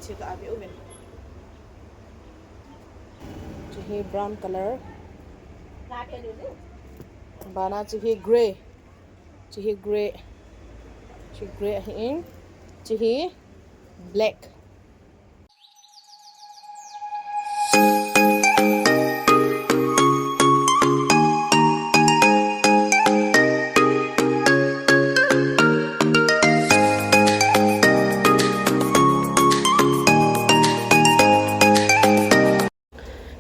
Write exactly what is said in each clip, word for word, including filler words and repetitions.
Chega ave uvin. Hiche hi brown color. Bana hiche hi grey. Hiche hi grey. Hiche grey ahin. Hiche hi black.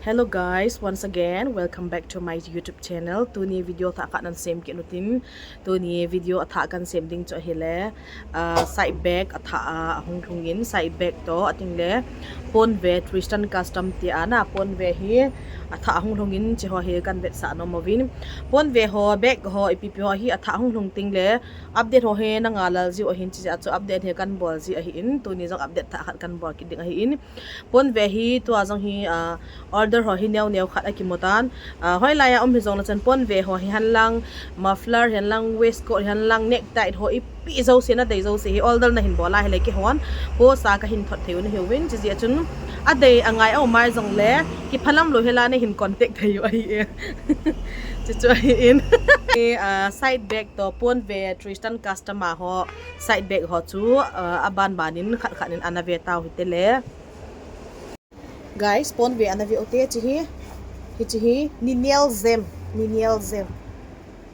Hello guys, once again, welcome back to my YouTube channel. Tuni video thah khat ana sem kit utin. Tuni video athah kana sem ding chu ahile, ah, side bag athah a, ahung lhungin, side bag toh, ating le, ponve Tristan Custom tia na, ponve hi athah ahung lhungin, hiche ho hi kana vetsah nom uvin. Ponve ho, bag ho, ipi pi ho hi athah ahung lhung ting le, update ho hi na ngai lel jiu ahin, hiche jeh a chu update hi kana bol ji ahin, tuni jong update thah khat kana bol kit ding ahin. Ponve hi tua jong hi, ah, order ho hi neo neo khat akimu tan. Ah, hoilai a um hijongle chun ponve ho hi henlang, muffler hi henlang, waistcoat hi henlang, necktie ho ipi jouse nadei jouse hi order nahin bol a hile keihon post a kahin thot thei u nahiuvin, hiche jeh a chun adei angai aum a jongle kiphalam lou hela nahin contact thei u ahi e. Chuchu ahin. Ah, side bag toh ponve Tristan Custom a ho side bag ho chu, ah, aban ban in khat khat in ana ve tau hite le. Guys, ponve ana ve ute, hiche hi, hiche hi, Niniel Zem, Niniel Zem,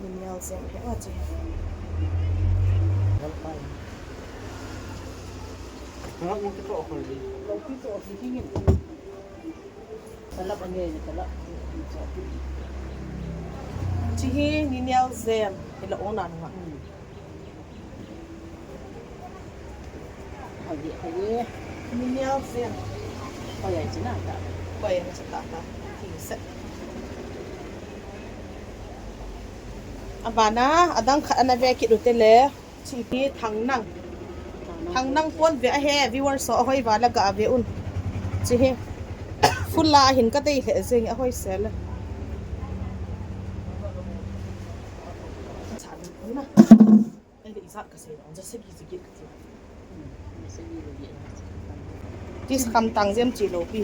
Niniel Zem, he, hiche hi. Hiche hi, Niniel Zem, hila ona nunga. Hoi, hoi. Niniel Zem. Hoi, ai china ta. Hoi, ai china ta. Abana, adang khat ana ve kit ute le. Hiche hi Thangnang. Thangnang ponve ahi, viewers ho, ahoi vala ga ve un. Hiche hi. Full la hin kadei lheh jeng, ahoi sel. Ai, le ijat kasei lo, ja sagi ja get kati. Tis kham tang jem chi lo pi.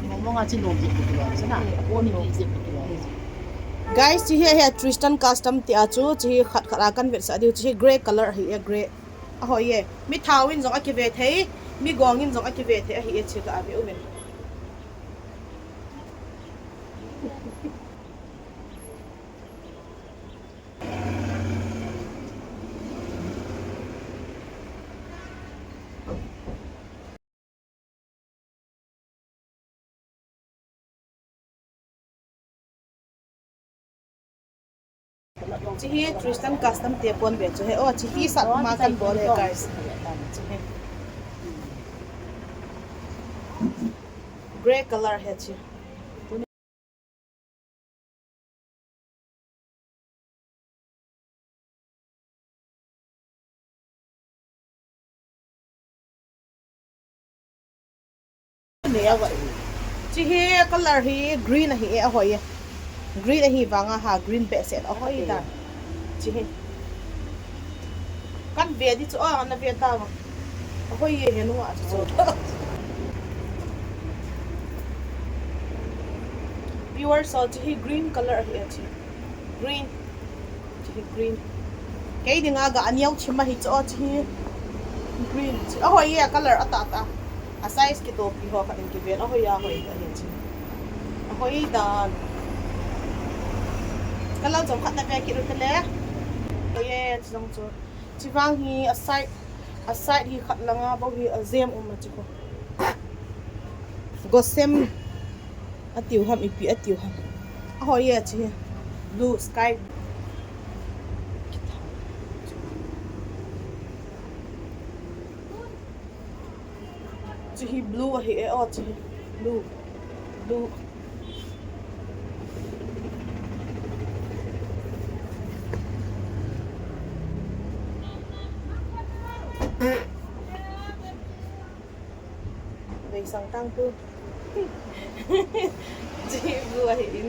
Mong mong a chi lo pi lo, sana. Guys, hiche hi, hi Tristan Custom tia chu, hiche hi khat khat a kana vetsah diu, hiche hi grey color ahi e, grey. Ahoi e. Mi thao in jong akive thei, mi gong in jong akive thei ahi e, hiche ga ve uvin. Hiche hi Tristan Custom te ponve chu he. Oh, hiche hi sat ma kana bol e, guys. Hiche hi. Grey color hi hiche. Hiche hi color hi green ahi e, ahoi e. Green ahi vanga ha, green behseh ahoi dan. Hiche hi. Kana ve di chu, ah, na ve ta ma. Ahoi e, he nunga chu chu. Viewers ho, hiche hi green color ahi e hiche. Green. Hiche hi green. Kei dinga ga aneo thim ahi chu, hiche hi green. Hiche, ahoi e, color atah tah. A size kitoh pi ho khat in kiven, ahoi a, ahoi ta hi chu. Ahoi dan. Color chom khat na ve kit u te le. Ahoi e, hiche jong chu. Hiche vang hi a side, a side hi khat langa bou hi a jem um a hiche ko. Gossamer atiu ham, ipi atiu ham. Ahoi e hiche hi. Blue sky. Hiche hi blue ahi e, oh, hiche hi blue. Blue. Vei sang tang tu. Hiche hi blue ahi in.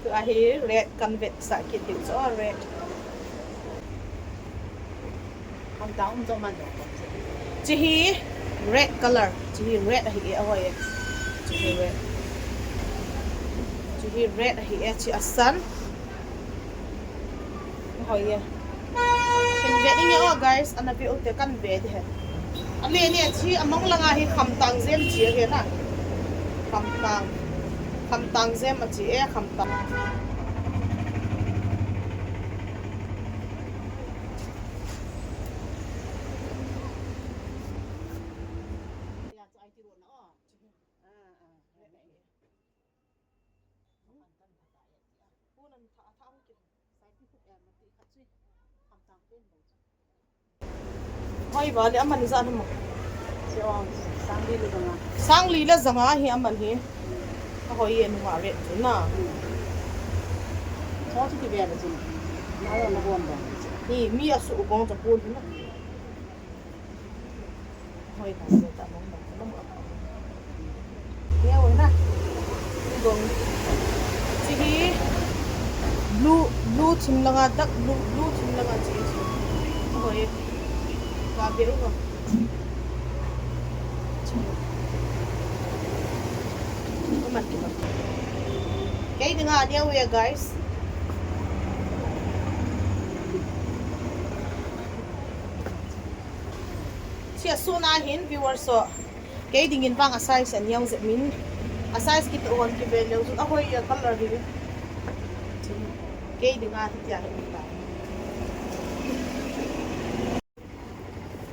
Tua hi red kana vetsah kit diu chu, red. Hiche hi Red color, hiche hi red ahi e, ahoi e. Hiche hi red. Hiche hi red ahi e, hiche asan. Ahoi e. Kin ve ding e o guys, ana ve u te kan ve ding ahi. Ale ni hiche among langa hi khamtang jem hiche ahi na. Khamtang. Khamtang jem hiche e, khamtang. Hoi vale, aman ijat ham? Sangli le janga. Sangli le janga hi aman hi. Ahoi e, nunga vet chu na. Cho chu ti ve le chu. Na lo na bon bon. Hi, mi asu u bong cha pun na. Hoi, ta se ta mong mong, mong mong. Neo na. Gong. Hiche hi blue, blue thim langa, dark blue, blue thim langa hiche hi. Hoi. Ka be u ko. Aman ki ma. Kei dinga neo e, guys. Hiche a suna hin viewers ho. Kei dingin vang a size aneo jep min. A size kitoh hon kive leu jun ahoi a color hi. Kei dinga hitia hi ta.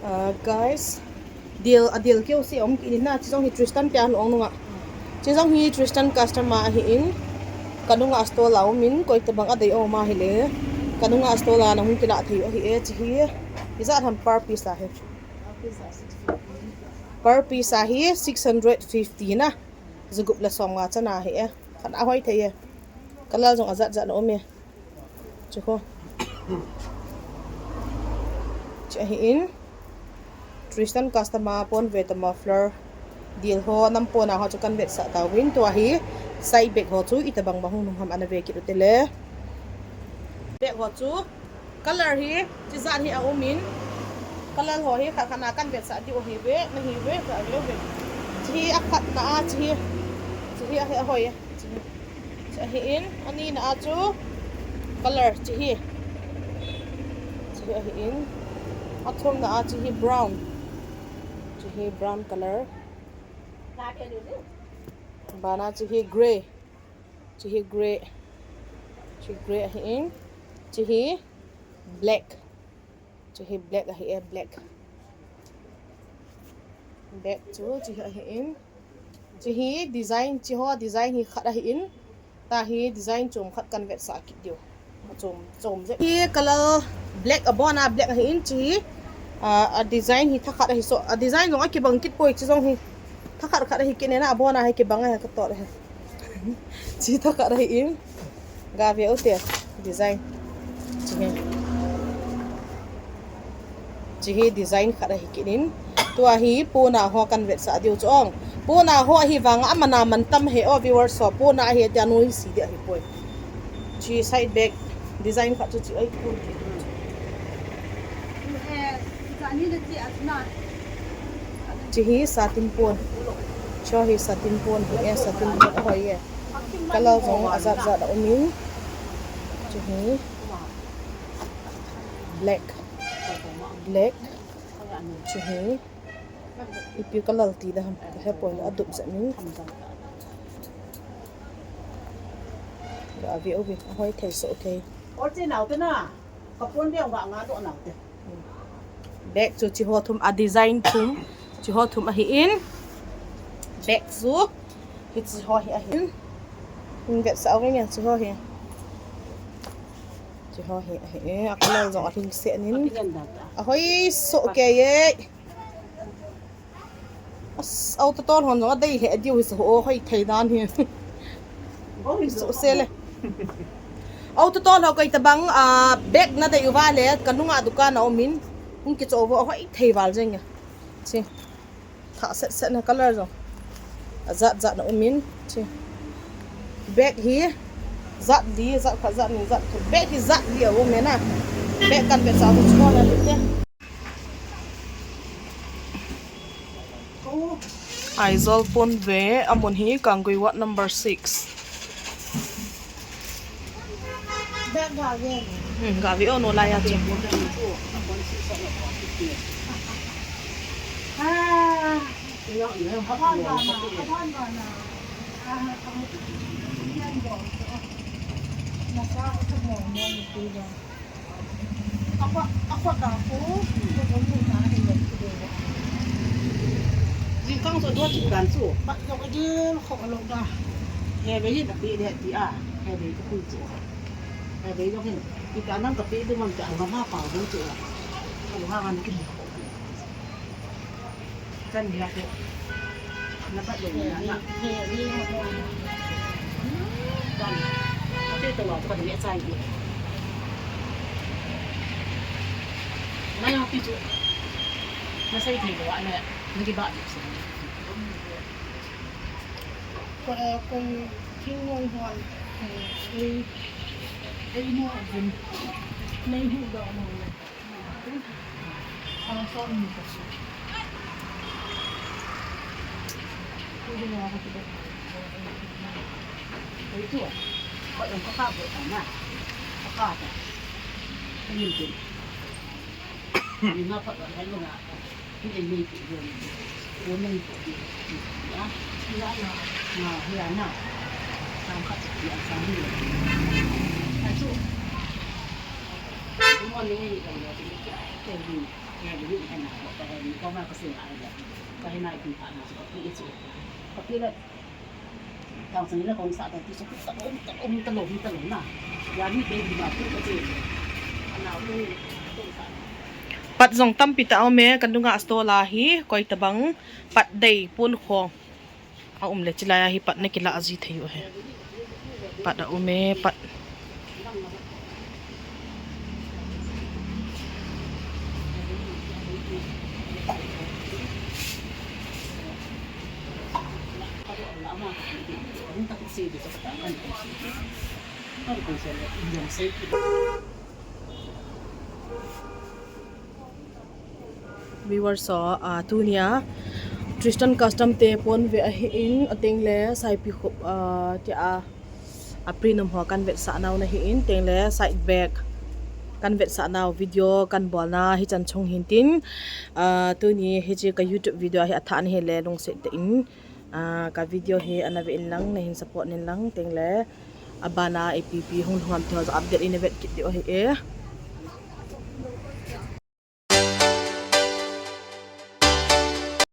Ah, guys, dil, a dil keu se om kit in na, hiche jong hi Tristan te a hung nunga. Hiche jong hi Tristan customer ahi in, ka nunga store a um in, koi tabang a dei um ahile, ka nunga store a na hung kila thei u ahi e, hiche hi, ijat ham per piece a hi. Per piece a hi six hundred fifty na, jagup le som nga chan ahi e, khat a hoi thei e, color jong ajat jat na um e. Hiche ho. Hiche ahi in. Tristan customer pon ve ta muffler. Dil ho, nam pon a ho chu kan vetsah tauvin. Tua hi side bag ho chu itabang bang hung nung ham ana ve kit u te le. Bag ho chu color hi, hiche jat hi a um in. Color ho hi khat khat na kan vetsah diu ahi ve, na hi ve, ka ve ve. Hiche hi a khat na a, hiche hi. Hiche hi a, ahoi. Hiche hi ahi in, ani na a chu color hiche hi. Hiche hi ahi in, a thum na a hiche hi brown. Hiche hi brown color. Bana hiche hi grey. Hiche hi grey. Hiche grey ahi in. Hiche hi black. Hiche hi black ahi e, black. Black chu hiche hi ahi in. Hiche hi design, hiche ho design hi khat ahi in. Tua hi design chom khat kan vetsah kit diu. Chom, chom jep. Hi color black abon a black ahi in hiche hi. A, a design hi thakhat ahi so. A design jong akibang kit poi hiche jong hi. Thakhat khat ahi kit in a abon a hi kibang ahi ka tot ahi. Hiche thakhat ahi in. Ga ve u te design. Hiche hi. Hiche hi design khat ahi kit in. Tua hi pona ho kan vetsah diu chu ong. Pona ho ahi vang a aman a man tam he o viewers ho. Pona ahi tia noi si dia ahi poi. Hiche side bag design khat chu hiche ahi poi. Hiche hi satin pon. Hiche hi satin pon hi e, satin pon ahoi e. Color jong ajat jat a um in. Hiche hi black. Black. Hiche hi ipi color ti da ham, ka he poi, adup jep in. Ga ve u ve, ahoi thei soh thei. Ol che nau te na. Ka pon deu nga nga doh nau te. Bag chu hiche ho thum a design thum. Hiche ho thum ahi in. Bag chu hiche ho hi ahi in. Hin vetsah u nge hiche ho hi. Hiche ho hi ahi in. A color jong ahing se nin. Ahoi soh kei e. As, auto tol hon jong adei lheh diu hi sa ho, hoi thei dan hi. Bong hi so se le. Auto tol ho koi tabang, ah, bag na dei uva le, ka nunga dukan a um in. Hung kicho vo, hoi thei val jeng ya. Hiche. Thah set set na color jong. Ajat jat na um in. Hiche. Bag hi. Jat li, jat khat, jat ni, jat khat. Bag hi jat li a um e na. Bag kan vetsah chu chu na li te. Aizawl pon ve, amun hi Kanggui ward number six. Bag ga ve. Hmm, ga ve o, no lai a che. Ah, Jingkah chu dua chu dan chu. Ba jong a dil kho lo da. He ve yin a pe le ti a. He ve ka pui chu. He ve jong hin. Ita nang ka pe du man ta ngam ha pa du chu. Ka ha ngan kin. Kan dia ko. Na pat lo na na. Kan. Ate to wa to kan dia sai. Na yang pi chu. Na sai thei lo a na. Na ki ba di chu. Ko, eh, ko thing ngoi hon. Eh, eh, mo vin. Nei hu do mo na. Pat jong tampi ta um e, ka nunga stall a hi, koi tabang pat dei pon kho. A um le chilai a hi pat na kila a ji thei u he. Pat a um e, pat. Viewers ho, ah, tunia Tristan Custom te pon ve ahi in, ateng le Saipi Khup, ah, tia a print um ho kan vetsah nau na hi in, teng le side bag kan vetsah nau video kan bol na hi chan chung hin tin, ah, tuni hi chi ka YouTube video hi a tha na hi le lungset te in, ah, ka video hi ana ve in lang, na hin support nin lang, teng le a bana ipi ipi hung lhungam te ho update in a vet kit diu ahi e.